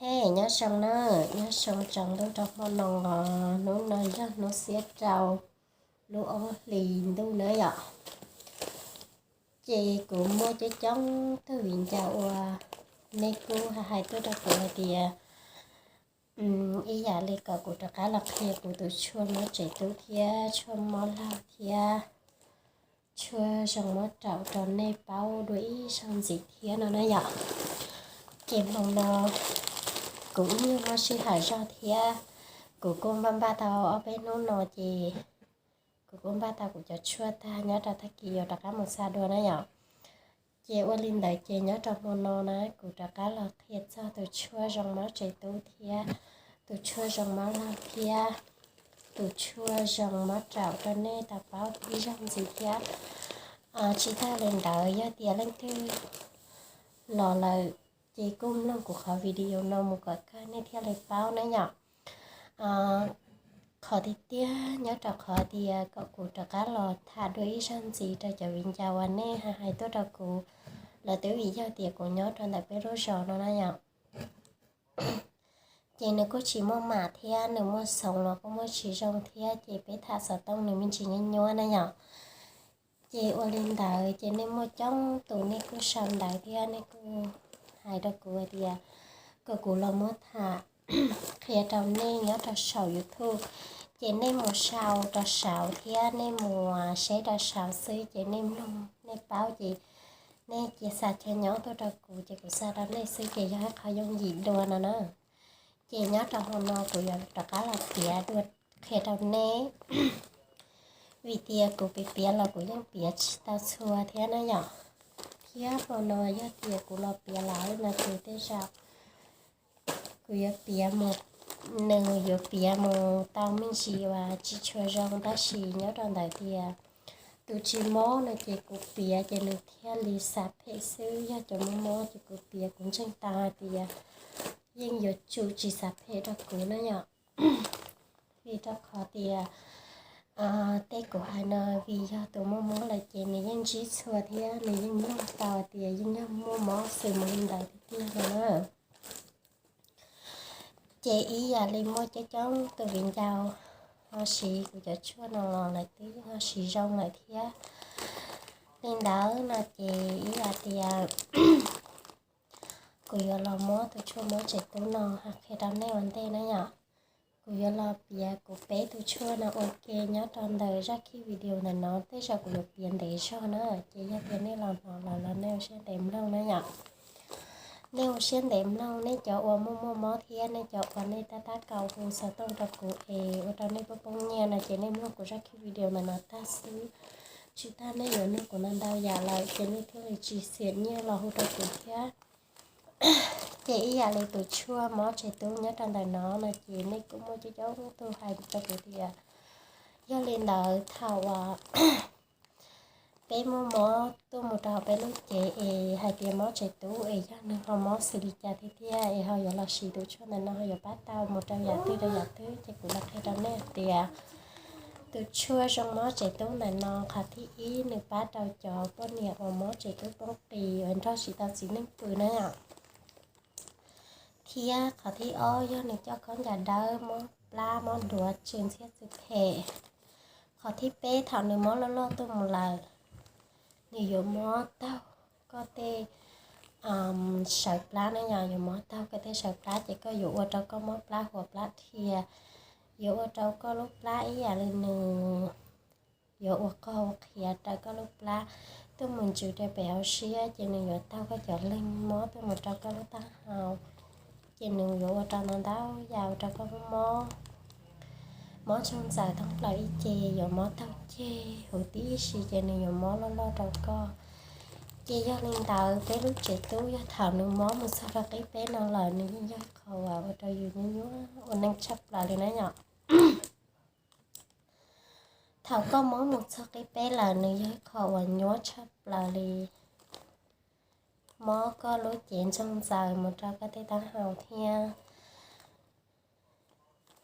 Hej, nyob zoo na, nyob zoo tsaus ntuj rau hmo no os. Hnub no yog hnub xiab rau lub ob hlis ntuj na yom. Ces kuv muaj coob coob tug viv ncaus uas nej kuj hais tuaj rau kuv hais tias ib yam li kom kuv rov qab los qhia kuv tus tshuaj mob tsev tub thiab tshuaj mob laug thiab tshuaj zoo mob raum rau nej paub dua ib zaug ntxiv thiab no na yom. Ces hmo no kuv ib nyuag muaj sij hawm zog thiab kuv kuj npaj npaj tau ob peb hnub no ces kuv kuj npaj tau kuv cov tshuaj tag nyob rau tag kis yuav rov qab mus xa dua na yom. Ces ua li ntawd ces nyob rau hmo no na kuv rov qab los qhia txog tus tshuaj zoo mob tsev tub thiab tus tshuaj zoo mob laug thiab tus tshuaj zoo mob raum rau nej tau paub ib zaug ntxiv thiab. Tsis tag li ntawd yog tias leej twg los lawm ces kuj mloog kuv qhov video no mus kom kawg nej thiaj li paub na yom. Qhov tiag tiag nyob rau qhov tias kom kuv rov qab los tham dua ib zaug ntxiv rau cov viv ncaus uas nej hais hais tuaj rau kuv, lawv twb vim yog tias kuv nyob rau ntawm peb lub zos no na yom. Ces nws kuj tsis muaj mam thiab nws muaj xoov los kuj muaj tsis zoo thiab ces peb tham xov tooj nws me ntsis nyuaj nyuaj na yom. Ces ua li ntawd ces nej muaj coob tus nej kuj sau ntawv thiab nej kuj hais rau kuv hais tias kom kuv los muab tham qhia rau nej nyob rau saum YouTube. Ces nej mus sau rau saud thiab nej mus saib rau saud xwb ces nej mloog nej paub ces nej cia xav chaw nyob tuaj rau kuv ces kuv xa rau nej xwb ces yog ib qho yooj yim dua no na. Ces nyob rau hmo no kuv yuav rov qab los piav dua qhia rau nej. Vim tias kuv piav piav los kuv yeej piav tsis tau txhua thiab na yom. Thiab hmo no yog tias kuv los piav lawm no ces tej zaum kuv yuav piav mus, nws yuav piav mus tau me ntsis uas tsis tshua zoo tab sis nyob rau ntawd tias tus tsis mob no ces kuv piav ces nws thiaj li xav phem xwb, yog cov mob mob ces kuv piav kuv ntseeg tau hais tias yeej yuav tsum tsis xav phem rau kuv na yom. Vim rau qhov tias tej kuv hais no vim yog tus mob mob lawm ces nws yeej ntsib txhua thiab nws yeej mloog tau tias yeej yog muaj mob xws mus li ntawd tiag tiag no na. Ces ib yam li muaj coob coob tus viv ncaus ho siv kuv cov tshuaj no los lawv twb yeej ho siv zoo lawm thiab. Li ntawd no ces ib yam tias kuv yuav los muab tus tshuaj mob tsev tub no qhia rau nej ua ntej na yom. Kuv yuav los piav kuv peb tus tshuaj no ua ke nyob rau ntawm zaj khib video ntawm no, tej zaum kuv yuav piav ntev zog na, ces yog tias nej los hnov lawm los nej ua siab ntev mloog na yom. Nej ua siab ntev mloog, nej cov uas muaj muaj mob thiab nej cov uas nej tab tab kaum hu xov tooj rau kuv es ua rau nej poob poob nyiaj no ces nej mloog kuv zaj khib video ntawm no tag xwb. Tsis tas nej yuav nug kuv ntau ntau yam lawm ces nej thiaj li tsis xiam nyiaj los hu rau kuv thiab. Ces ib yam li tus tshuaj mob tsev tub nyob rau ntawm no no ces nej kuj muaj coob coob tug hais rau kuv tias yog li ntawd thaum uas peb muaj mob tuaj mus rau peb lub cev es hais tias mob tsev tub es yog nws ho mob xws li cas tiag tiag es ho yuav los siv tus tshuaj ntawm no ho yuav pab tau mus rau yam twg rau yam twg ces kuv los qhia rau nej tias tus tshuaj zoo mob tsev tub ntawm no qhov thib ib nws pab rau cov poj niam uas mob tsev tub poob qis uas nrog tsis tau txiv neej pw na yom. Thiab qhov thib ob yog nws coj khaub ncaws dawb mob plab mob duav tsw ntxhiab txwv phem. Qhov thib peb thaum nws mob loj loj tuaj mus lawm, nws yuav mob taug koj tej sawv plab na yom, yuav mob taug koj tej sawv plab ces koj yuav ua rau koj mob plab huas plab dhia, yuav ua rau koj lub plab ib yam li nws yuav ua qog ua qhiav raws koj lub plab tuaj mus ntsws rau pem hauv siab ces nws yuav taug koj cov leeg mob tuaj mus rau koj lub taub hau. Ces nws yuav ua rau ntau ntau yam ua rau koj mob, mob ntsoog ntxaws thoob plaws ib ce, yuav mob taug ceg huv tib si ces nws yuav mob loj loj rau koj. Ces yog li ntawd peb lub tsev tub yog thaum nws mob mus txog rau qib peb no lawm nws yeej yog ib qho uas ua rau yus nyuaj nyuaj ua neej tshaj plaws li na yom. Thaum koj mob mus txog qib peb lawm nws yog ib qho uas nyuaj tshaj plaws li. Mob koj lub cev ntsoog ntxaws mus rau koj tej taub hau thiab.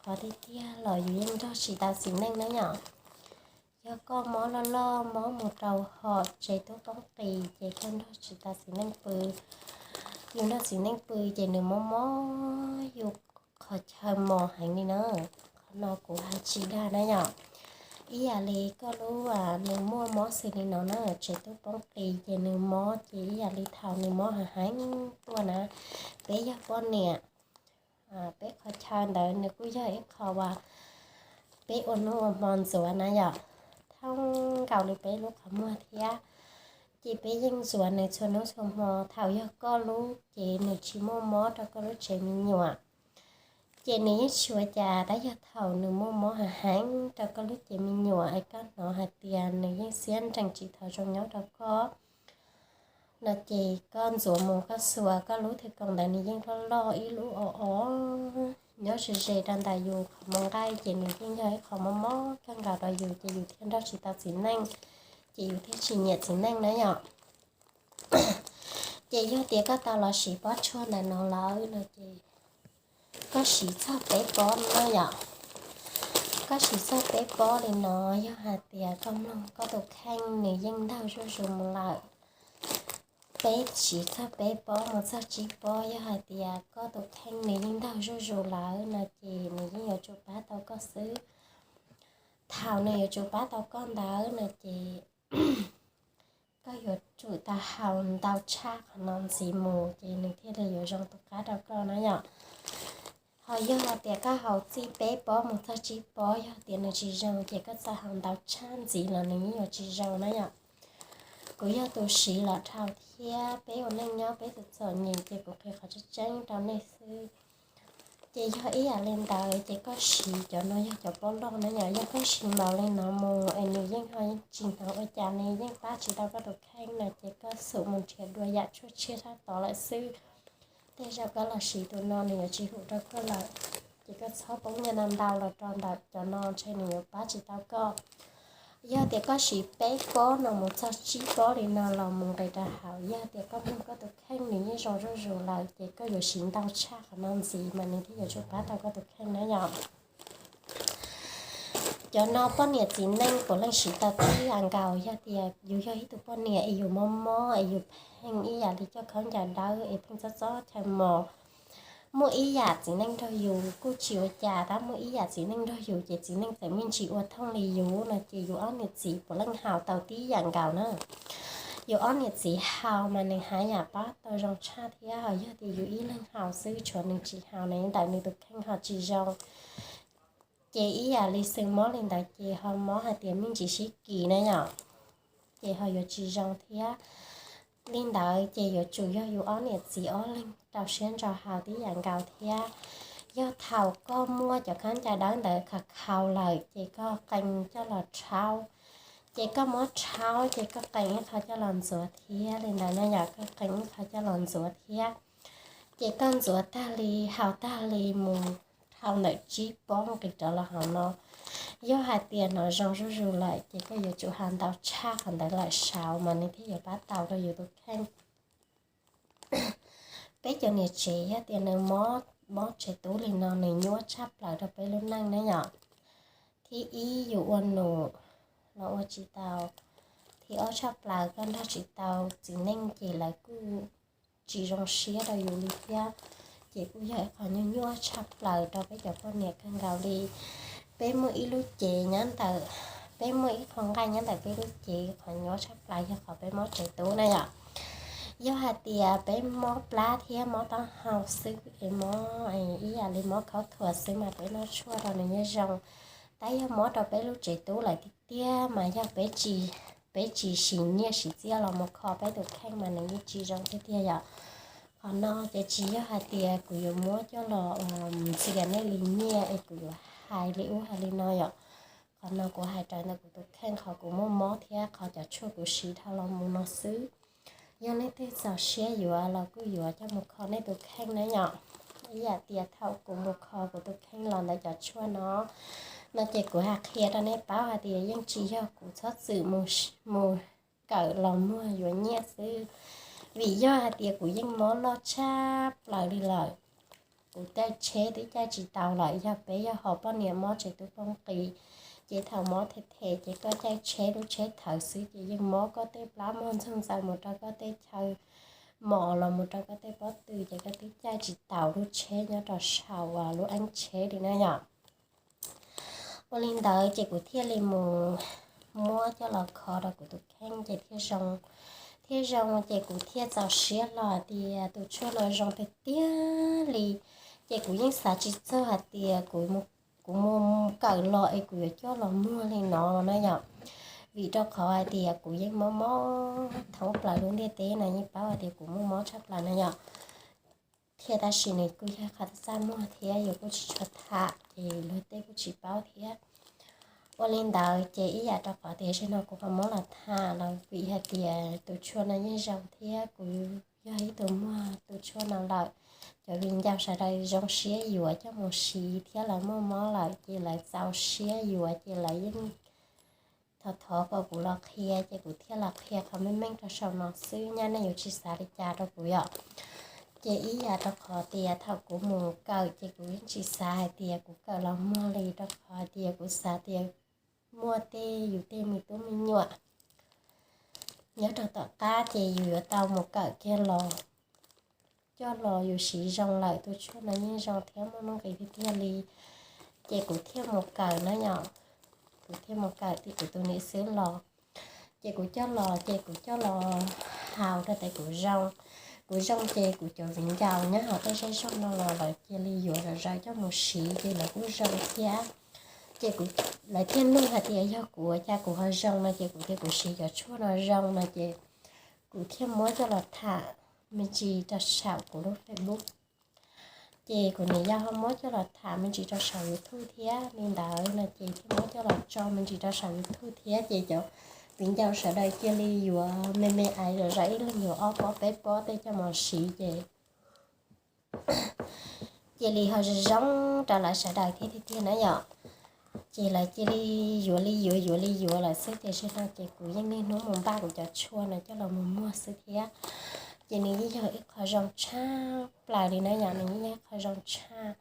Qhov tiag tiag los yus yeej nrog tsis tau txiv neej na yom. Yog koj mob loj loj mob mus rau hom tsev tub poob qis ces koj nrog tsis tau txiv neej pw. yus nrog txiv neej pw ces nws mob mob yus qhov chaw mos heev li na. Qhov no kuv hais tsis dag na yom. Ib yam li koj lub, nws muaj mob xws li no na, tsev tub poob qis ces nws mob ces ib yam li thaum nws mob heev heev tuaj na, peb yog poj niam, peb qhov chaw ntawd nws kuj yog ib qho uas peb ua hnub ua hmo ntxuav na yom, thoob nkaus li peb lub qhov muag thiab. Ces peb yeej ntxuav nws txhua hnub txhua hmo. Thaum yog koj lub cev nws tsis muaj mob rau koj lub tsev me nyuam, ces nws yeej tsis ua cas. Tab yog thaum nws muaj mob heev heev rau koj lub cev me nyuam es koj hnov hais tias nws yeej siab nrees tsis tau zoo nyob rau koj no ces koj ntxuav mus koj xuas koj lub thwv koos ntawd nws yeej loj loj ib lub o o nyob ze ze rau ntawm yus qhov muag nqaij ces nws yeej yog ib qho mob mob kawg nkaus rau yus ces yus thiaj nrog tsis tau txiv neej, ces yus thiaj tsis nyiam txiv neej na yom. Ces yog tias koj tau los siv pob tshuaj ntawm no lawm no ces koj siv txog peb pob no yom. Koj siv txog peb pob li no, yog hais tias koj mloog koj tus kheej nws yeej ntaug zuj zus mus lawm. Peb siv txog peb pob mus txog tsib pob, yog hais tias koj tus kheej nws yeej ntaug zuj zus lawm no ces nws yeej yuav tsum pab tau koj xwb. Thaum nws yuav tsum pab tau koj ntawd no ces koj yuav tsum tau haus ntau tshaj qhov no ntxiv mus ces nws thiaj li yuav zoo tus qab rau koj na yom. Ho yog hais tias koj haus txij peb pob mus txog tsib pob, yog tias nws tsis zoo ces koj txawm haus ntau tshaj ntxiv los nws yeej yuav tsis zoo na yom. Kuv yog tus siv los dhau thiab peb ua neej nyob peb tus txom nyem ces kuv qhia qhov tseeb tseeb rau nej xwb. Ces yog ib yam li ntawd ces koj siv cov no yog cov pob loj na yom, yog koj siv npaum li no mus es nws yeej ho tsis hnov ua cas, nws yeej pab tsis tau koj tus kheej no ces koj xum mus nrhiav dua yam tshuaj tshiab sab tod lawm xwb. Tej zaum koj los siv tus no nws yuav tsis hum rau koj lawm, ces koj txhob poob nyiaj ntau ntau los rau ntawm cov no ntshe nws yuav pab tsis tau koj. Yog tias koj siv peb pob no mus txog tsib pob li no los mus nqis rau hauv, yog tias koj mloog koj tus kheej nws yeej zoo zuj zus lawm ces koj yuav siv ntau tshaj qhov no ntxiv mas nws thiaj yuav tsum pab tau koj tus kheej na yom. Cov no poj niam txiv neej puav leej siv tau tib yam nkaus. Yog tias yus yog ib tug poj niam es yus mob mob es yus pheej ib yam li coj khaub ncaws dawb es pheej txob txob chaw mos, muaj ib yam txiv neej nrog yus kuj tsis ua cas, tab muaj ib yam txiv neej nrog yus ces txiv neej txawm me ntsis ua thooj li yus no ces yus ob niam txiv puav leej haus tau tib yam nkaus na. Yus ob niam txiv haus mas nws haj yam pab tau zoo tshaj thiab. Ho yog tias yus ib leeg haus xwb tshuav nws tsis haus, nws ntawm nws tus kheej ho tsis zoo. Ces ib yam li xws mob li ntawd ces ho mob hais tias me ntsis sib kis na yom, ces ho yuav tsis zoo thiab. Li ntawd ces yuav tsum yog yus ob niam txiv ob leeg rau siab ntso haus tib yam nkaus thiab. Yog thaum koj muab cov khaub ncaws dawb ntawd khaus khaus lawm ces koj qee coj los rhaub, ces koj muab rhaub ces koj qee ib qho coj los ntxuav thiab li ntawd na yom, koj qee ib qho coj los ntxuav thiab. Ces koj ntxuav tag li, haus tag li mus dhau ntawm tsib pob nqis rov los hauv no. Yog hais tias hnov zoo zuj zus lawm ces koj yuav tsum haus ntau tshaj qhov ntawd lawm saud mas nws thiaj yuav pab tau rau yus tus kheej. Peb cov niam tsev yog tias nws mob tsev tub li no nws nyuaj tshaj plaws rau peb lub neej na yom. Thib ib yus ua num los ua tsis tau, thib ob tshaj plaws koj nrog tsis tau txiv neej ces lawv kuj tsis zoo siab rau yus li thiab. Ces kuj yog ib qho nyuaj nyuaj tshaj plaws rau peb cov poj niam kawg nkaus li. Peb muaj ib lub cev nyob ntawm, peb muaj ib qho nqaij nyob ntawm peb lub cev, qhov nyuaj tshaj plaws yog qhov peb mob tsev tub na yom. Yog hais tias peb mob plab thiab mob taub hau xwb es mob ib yam li mob khaub thuas xwb mas peb noj tshuaj rau nws yeej zoo. Tab yog mob rau peb lub tsev tub lawm tiag tiag mas yog peb tsis, peb tsis siv nyiaj siv txiaj los mus kho peb tus kheej mas nws yeej tsis zoo tiag tiag yom. Qhov no ces tsis yog hais tias kuv yuav muab coj los ntxias nej li nyiaj es kuv yuav hais li ub hais li no yom. Qhov no kuv hais raws ntawm kuv tus kheej, qhov kuv muaj mob thiab qhov cov tshuaj kuv siv dhau los mus no xwb. Yog leej twg txaus siab yuav los kuj yuav coj mus kho nej tus kheej na yom. Ib yam tias thaum kuv mus kho kuv tus kheej los ntawm cov tshuaj no, no ces kuv hais qhia rau nej paub hais tias yeej tsis yog kuv txhob txwm mus kawm los muag yuav nyiaj xwb, vim yog hais tias kuv yeej mob loj tshaj plaws li lawm. Kuv caij tsheb twb caij tsis tau lawm, yog peb yog ho poj niam mob tsev tub poob qis, ces thaum mob them them ces koj caij tsheb lub tsheb thawv xwb ces yeej mob koj tej plab muag ntxoog ntxaws mus rau koj tej chaw mos los mus rau koj tej pob tw ces koj twb caij tsis taus lub tsheb nyob rau saum lub eeb tsheb li na yom. Ua li ntawd ces kuv thiaj li mus muab coj los kho rau kuv tus kheej ces thiaj zoo, thiab zoo ces kuv thiaj txaus siab hlo hais tias tus tshuaj no zoo tiag tiag li. Ces kuv yeej xav tsis txog hais tias kuv mus kawm los es kuv yuav coj los muag li no na yom. Vim rau qhov hais tias kuv yeej mob mob thoob plaws lub ntiaj teb no yeej paub hais tias kuv mob mob tshaj plaws na yom. Thiab tab sis nws kuj yog qhov txaj muag thiab yus kuj tsis tshua tham ces luag tej kuj tsis paub thiab. Ua li ntawd ces ib yam rau qhov tias zaum no kuv ho muab los tham los vim hais tias tus tshuaj no yeej zoo thiab kuv yog ib tug muag tus tshuaj no lawm. Cov viv ncaus sawv daws zoo siab yuav coj mus siv thiab lawv muaj mob lawm ces lawv txaus siab yuav ces lawv yeej thov thov kom kuv los qhia ces kuv thiaj los qhia qhov meej meej rau saum no xwb, nyaj nej yuav tsis xav li cas rau kuv yom. Ces ib yam rau qhov tias thaum kuv mus kawm ces kuv yeej tsis xav hais tias kuv kawm los muag li rau qhov tias kuv xav tias muaj tej yus tej me tub me nyuam nyob rau tom qab ces yus yuav tau mus kawm kiag los coj los yus siv zoo lawm. Tus tshuaj no yeej zoo thiab muaj nuj nqis tiag tiag li. Ces kuv thiaj mus kawm na yom, kuv thiaj mus kawm tim kuv tus niam xwb los. Ces kuv coj los ces kuv coj los haus rau tes kuv zoo. Kuv zoo ces kuv cov viv ncaus nyob hauv tej zej zog no los lawv cia li yuav zom zaws coj mus siv ces lawv kuj zoo thiab. Ces kuv, lawv thiaj nug hais tias yog kuv ua cas kuv ho zoo no ces kuv tias kuv siv cov tshuaj no zoo no ces kuv thiaj muab coj los tham me ntsis rau saum kuv lub Facebook. Ces kuv niam yau ho muab coj los tham me ntsis rau saum YouTube thiab li ntawd no ces thiaj muab coj los tso me ntsis rau saum YouTube thiab ces cov viv ncaus sawv daws cia li yuav me me ais zom zaws ib leeg yuav ob pob peb pob tej coj mus siv ces cia li ho zoo zoo rau lawv sawv daws thiab tiag tiag na yom. Ces lawv cia li yuav li yuav yuav li yuav lawm xwb ces zaum no ces kuv yeej niaj hnub mus npaj kuv cov tshuaj no coj los mus muag xwb thiab. Ces nws yeej yog ib qho zoo tshaj plaws li na yom, nws yeej yog ib qho zoo tshaj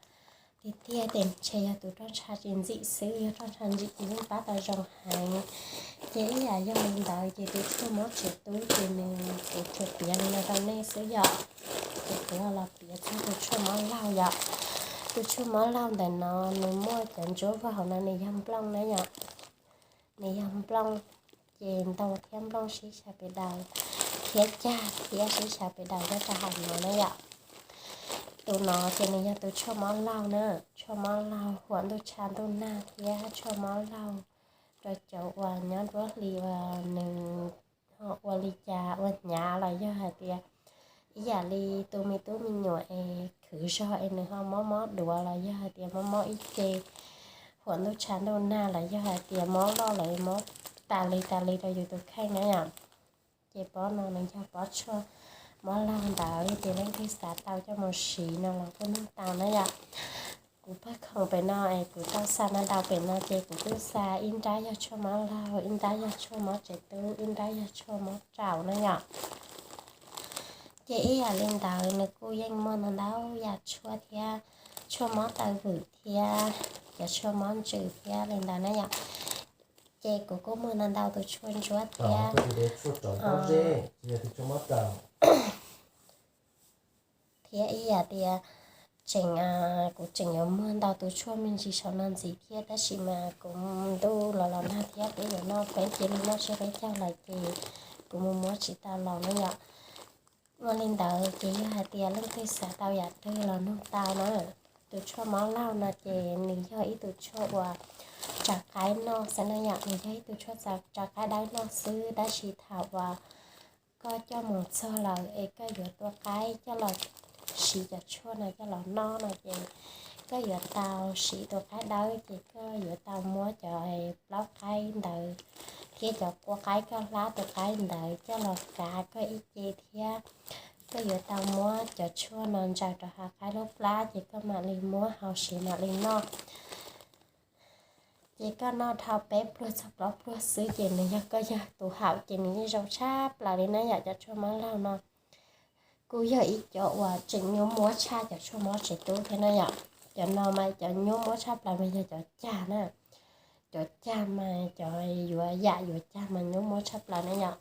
tiag tiag ces ntshe yog tus roj ntsha tsis ntxim xwb, yog roj ntsha ntxim ces yeej pab tau zoo heev. Ces ib yam yog li ntawd ces tus tshuaj mob tsev tub ces nws kuv tsuas piav li no rau nej xwb yom. Ces kuv ho los piav txog tus tshuaj mob laug yom. Tus tshuaj mob laug ntawm no nws muaj cov ntsuab vog hauv no nws yog nplooj na yom. Nws yog nplooj, ces ntoo thiab nplooj sib xyaw pes daws, thiab cag thiab sib xyaw pes daws nyob rau hauv no na yom. Tus no ces nws yog tus tshuaj mob laug na, tshuaj mob laug huam ntuj tsha ntuj nag thiab tshuaj mob laug rau cov uas nyob nruab hlis uas nws ho ua li cas ua hnyav los yog hais tias ib yam li tus me tub me nyuam es khwv zog es nws ho mob mob duav los yog hais tias mob mob ib ce, huam ntuj tsha ntuj nag los yog hais tias mob loj lawm mob tas li tas li rau yus tus kheej na yom. Ces pob no nws yog pob tshuaj mob laug ntawd ces leej twg xav tau coj mus siv no los kuj nug tau na yom. Kuv pawg khoom pem no es kuv tau xa na ntau pem no ces kuv twb xa ib nrab yog tshuaj mob laug, ib nrab yog tshuaj mob tsev tub, ib nrab yog tshuaj mob raum na yom. Ces ib yam li ntawd nws kuj yeej muaj ntau ntau yam tshuaj thiab, tshuaj mob taw vwm thiab cov tshuaj mob ntsws thiab li ntawd na yom. Ces kuv kuj muag ntau ntau tus tshuaj ntsuab thiab, thiab ib yam tias tseem, kuv tseem yuav muag ntau tus tshuaj me ntsis saum no ntxiv thiab tab sis mas kuv ntuj los los nag thiab peb yuav noj peb cia li noj tsiab peb caug lawm ces kuv mus muab tsis tau los na yom. Ua li ntawd ces yog hais tias leej twg xav tau yam twg los nug tau na. Tus tshuaj mob laug no ces nws yog ib tus tshuaj uas tsav qaib noj xwb na yom, nws yog ib tus tshuaj tsav qaib dawb noj xwb tab sis thaum uas koj coj mus txog lawm es koj yuav tua qaib coj los siv cov tshuaj no coj los noj no ces koj yuav tau siv tus qaib dawb ces koj yuav tau muab cov plaub qaib ntawd thiab cov qua qaib koj hlab tus qaib ntawd coj los kav koj ib ce thiab koj yuav tau muab cov tshuaj no ntsaws rau hauv qaib lub plab ces koj mam li muab hau siav mam li noj. Ces koj noj dhau peb pluag txog plaub pluag xwb ces nws yog koj yog tus haum ces nws yeej zoo tshaj plaws li na yom. Cov tshuaj mob laug no kuj yog ib cov uas tseem nyuaj muab tshaj cov tshuaj mob tsev tub thiab na yom. Cov no mas cov nyuaj muab tshaj plaws mas yog cov cag na. Cov cag mas cov yuav yam yuav cag mas nyuaj muab tshaj plaws na yom.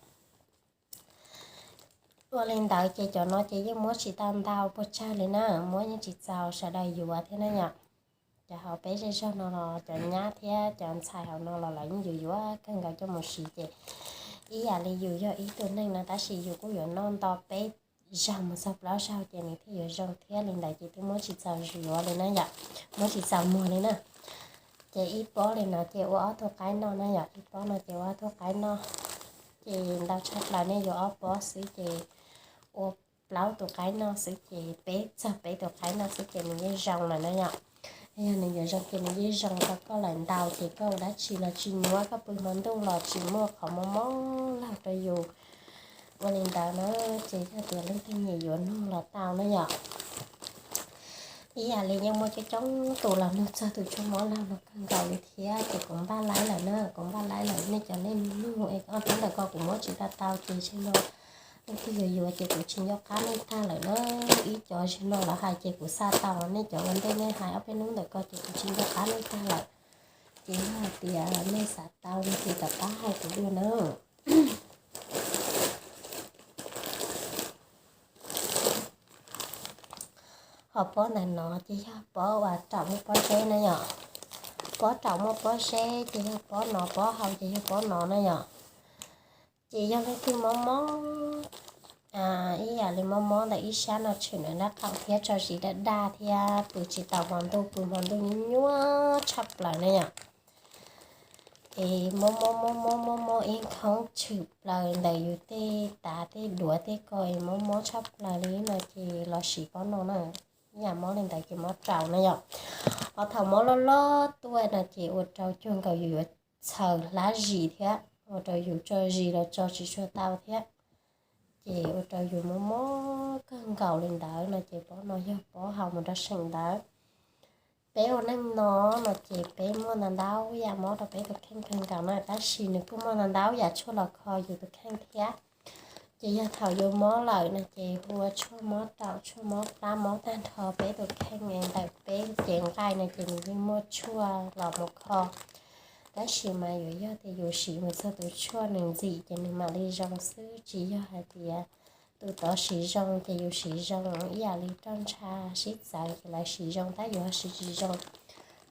Ua li ntawd ces cov no ces yeej muab tsis tau ntau puas tsawg li na, muab yeej tsis txaus sawv daws yuav thiab na yom. Cov hauv peb zej zog no los cov nyab thiab cov ntxhais hauv no los lawv yeej yuav yuav kawg nkaus coj mus siv ces ib yam li yus yog ib tug neeg no tab sis yus kuj yuav noj nto peb zaug mus txog plaub zaug ces nws thiaj yuav zoo thiab li ntawd ces twb muab tsis txaus yuav li na yom, muab tsis txaus muag li na. Ces ib pob li no ces ua ob tug qaib noj na yom, ib pob no ces ua ob tug qaib noj. Ces ntau tshaj plaws nej yuav ob pob xwb ces ua plaub tus qaib noj xwb ces peb txog peb tus qaib noj xwb ces nws yeej zoo lawm na yom. Yog nws yuav zoo ces nws yeej zoo rau koj lawm, ntau ces koj ua dab tsi los tsis nyuaj, koj pw hmo ntuj los tsis muaj qhov mob mob laug rau yus. Ua li ntawd na ces yog tias leej twg nyiam yuav nug los tau na yom. Ib yam li yeej muaj coob coob tus los nug txog tus tshuaj mob laug no kawg nkaus li thiab ces kuv npaj laib lawm na, kuv npaj laib lawm, nej cov nej nug es ob hnub ntawm ko kuv muab tsis tau tau ces tseg no leej twg yuav yuav ces kuv tsis nco qab nej tag lawm na. Ib cov tseg no lawv hais ces kuv xa tau, nej cov ua ntej nej hais ob peb hnub ntawm ko ces kuv tsis nco qab nej tag lawm. Ces yog hais tias nej xav tau no ces rov qab hais kuv dua na. Ho pob ntawm no ces yog pob uas raum muaj pob zeb na yom. Pob raum muaj pob zeb ces yog pob no, pob hau ces yog pob no na yom. Ces yog leej twg mob mob ib yam li mob mob ntawm ib sab no tshwm nram nraub qaum thiab tso zis daj daj thiab pw tsis tau hmo ntuj, pw hmo ntuj nyuaj nyuaj tshaj plaws na yom. Es mob mob mob mob mob mob ib nkhoob tshwm plaws ntawm yus tej tav tej duav tej ko es mob mob tshaj plaws li no ces los siv pob no na. Ib yam mob li ntawd ces mob raum na yom. Ho thaum mob loj loj tuaj no ces ua rau cuag nkaus yus yuav txhaws hlab zis thiab ua rau yus tso zis los tso tsis tshua tau thiab. Ces ua rau yus mob mob kawg nkaus li ntawd no ces pob no yog pob hau mus rau seem ntawd. Peb ua neej no no ces peb muaj ntau ntau yam mob rau peb tus kheej kawg nkaus na, tab sis nws kuj muaj ntau ntau yam tshuaj los kho yus tus kheej thiab. Ces yog thaum yus mob lawm no ces hu ua tshuaj mob raum, tshuaj mob plab, mob tag nrho peb tus kheej es ntawm peb cev nqaij no ces nws yeej muaj tshuaj los mus kho. Tab sis mas yuav yog tias yus siv mus txog tus tshuaj nws ntxim ces nws mam li zoo xwb, tsis yog hais tias tus tod siv zoo ces yus siv zoo. Ib yam li roj ntsha sib txawv ces lawv siv zoo tab yus ho siv tsis zoo,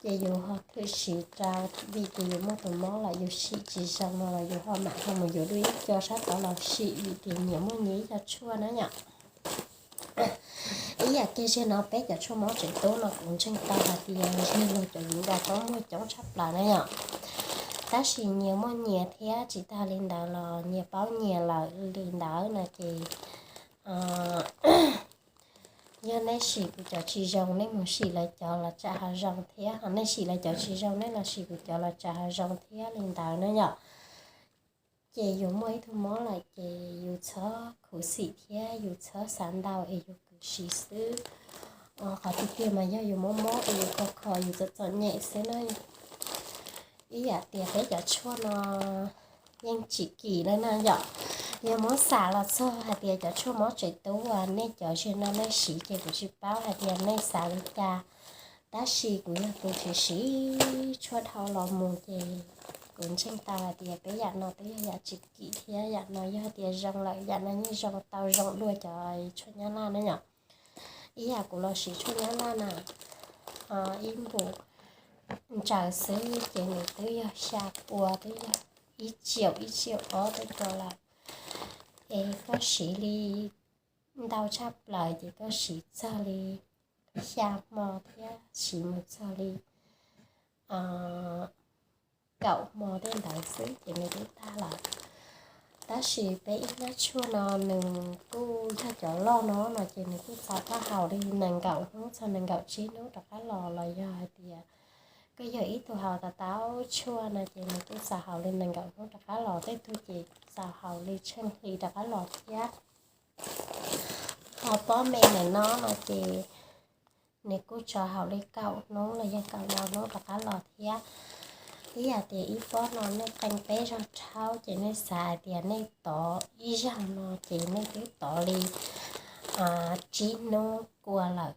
ces yus ho thwm siv rau, vim tias yus muaj tus mob lawm yus sim tsis zoo no los yus ho mam ho mus yuav dua ib co sab tod los sim vim tias nyias muaj nyias ib co tshuaj na yom. Ib yam kiag zej no peb cov tshuaj mob tseem tub no kuv ntseeg tau hais tias zej no cov viv ncaus paub muag coob tshaj plaws na yom. Tab sis nyias muaj nyias thiab tsis tag li ntawd los nyias paub nyias lawm li ntawd no ces yog nej sim kuv cov tsis zoo nej mus sim lawv cov los tsam ho zoo thiab, ho nej sim lawv cov tsis zoo nej los sim kuv cov los tsam ho zoo thiab li ntawd na yom. Ces yus muaj ib tug mob lawm ces yus txhob khuv xim thiab yus txhob xav ntau es yus khuv xim xwb. Qhov tiag tiag mas yog yus mob mob es yus kho kho yus txom txom nyem xwb na. Ib yam tias peb cov tshuaj no yeej tsis kim li na yom. Yog muab xam los txog hais tias cov tshuaj mob tseem tub uas nej cov zej no nej siv ces kuv tsis paub hais tias nej xav li cas. Tab sis kuv yog tus siv siv tshuaj dhau los mus ces kuv ntseeg tau hais tias peb yam no twb yog yam tsis kim thiab yam no yog tias zoo lawm yam no yeej zoo tau zoo dua cov tshuaj nyab laj na yom. Ib yam kuv los siv tshuaj nyab laj na, ib npus ntsaws xwb ces nws twb yog xya pua, twb yog ib tsiaum ib tsiaum ob tej ko lawm. Es koj siv li ntau tshaj plaws ces koj siv txog li xya hmo thiab siv mus txog li kaum hmo tej ntawd xwb ces nws twb tag lawm. Tab sis peb ib hnab tshuaj no nws kuj yog cov loj no no ces nws kuj txaus koj haus li nees nkaum hnub txog nees nkaum tsib hnub rov qab los, los yog hais tias koj yog ib tug haus tau tau tshuaj no ces nws kuj txaus haus li nees nkaum hnub rov qab los, tej tug ces txaus haus li tsheej hli rov qab los thiab. Ho pob me ntawm no no ces nws kuj txaus haus li kaum hnub los yog kaum ntau hnub rov qab los thiab. Ib yam tias ib pob no nej qee peb zaug rhaub ces nej xav hais tias nej tov ib zaug no ces nej twb tov li tsib hnub kua lawm,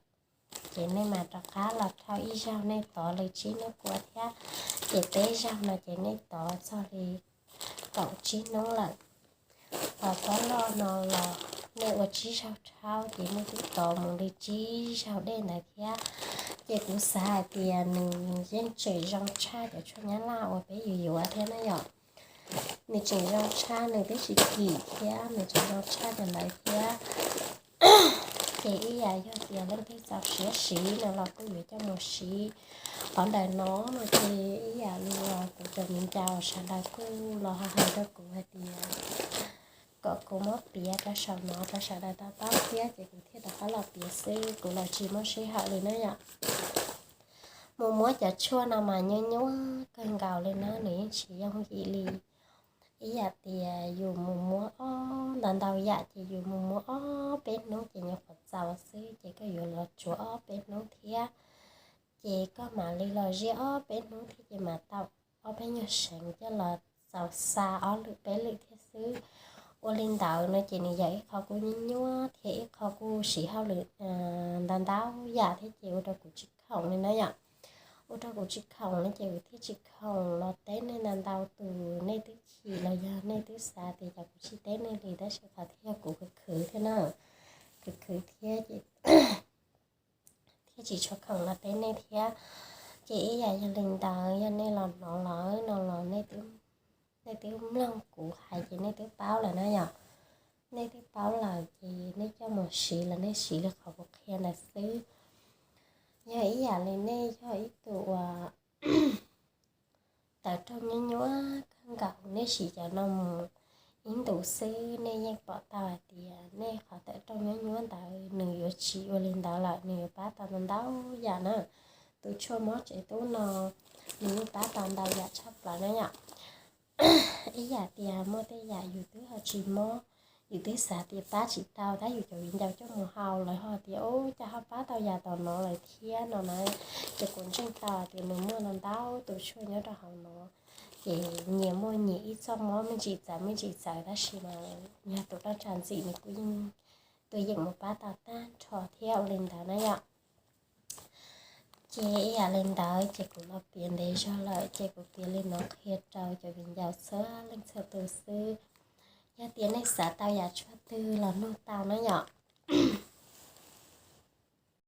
ces nej mam rov qab los rhaub ib zaug nej tov li tsib hnub kua thiab. Ces peb zaug no ces nej tov txog li kaum tsib hnub lawm. Ho pob loj no los nej ua tsib zaug rhaub ces nej twb tov mus li tsib zaug dej ntawd thiab. Ces kuv xav hais tias nws yeej tseem zoo tshaj cov tshuaj Nyab Laj uas peb yuav yuav thiab na yom. Nws tseem zoo tshaj, nws twb tsis kim thiab, nws tseem zoo tshaj cov ntawd thiab. Ces ib yam yog tias leej twg txaus siab siv no los kuj yuav coj mus siv. Qhov ntawm no no ces ib yam li kuv cov viv ncaus sawv daws kuj los hais rau kuv hais tias kom kuv muab piav rau saum no rau sawv daws tau paub thiab ces kuv thiaj rov qab los piav xwb, kuv los tsis muaj sij hawm li na yom. Mus muab cov tshuaj no mas nyuaj nyuaj kawg nkaus li na, nws yeej tsis yooj yim li. Ib yam tias yus mus muab ob, ntau ntau yam ces yus mus muab ob peb hnub ces nyuam qhuav txaus xwb, ces koj yuav los tsuav ob peb hnub thiab. Ces koj mam li los ziab ob peb hnub thiab ces mam tau ob peb nyuag seev coj los txaus xa ob lwm peb lwm thiab xwb. Ua li ntawd no ces nws yog ib qho kuj nyuaj nyuaj thiab ib qho kuj siv hauj lwm ntau ntau yam thiab ces ua rau kuv tsis khoom li na yom. Ua rau kuv tsis khoom no ces kuv thiaj tsis khoom los teb nej ntau ntau tus, nej twb chim los yog nej twb xav tias cas kuv tsis teb nej li, tab sis qhov thiaj yog kuv khwv khwv thiab na, khwv khwv thiab ces thiaj tsis tshua khoom los teb nej thiab. Ces ib yam yog li ntawd, yog nej los hnov lawm no los nej twb mloog kuv hais ces nej twb paub lawm na yom. Nej twb paub lawm ces nej coj mus siv los nej siv li qhov kuv qhia ntawd xwb. Yog ib yam li nej yog ib tug uas tawm rooj nyuaj nyuaj kawg nkaus, nej siv cov no mus ib ntus xwb nej yeej pom tau hais tias nej qhov tawm rooj nyuaj nyuaj ntawd nws yuav tsis ua li ntawd lawm, nws yuav pab tau ntau ntau yam na. Tus tshuaj mob tsev tub no nws yeej pab tau ntau yam tshaj plaws na yom. Ib yam tias muaj tej yam yus twb ho tsis mob, yus twb xav tias pab tsis tau, tab yus cov viv ncaus coj mus haus lawv ho tias ub cas ho pab tau yam tom no lawm thiab no na. Ces kuv ntseeg tau tias nws muaj ntau tus tshuaj nyob rau hauv no, ces nyias muaj nyias ib txoj mob me ntsis txawv me ntsis txawv, tab sis mas yog tus roj tsa ntxim nws kuj yeej, tus yeej mus pab tau tag nrho thiab ua li ntawd na yom. Ces ib yam li ntawd ces kuv los piav ntev zog lawm ces kuv piav li no qhia rau cov viv ncaus txhua leej txhua tus xwb. Yog tias nej xav tau yam tshuaj twg los nug tau na yom.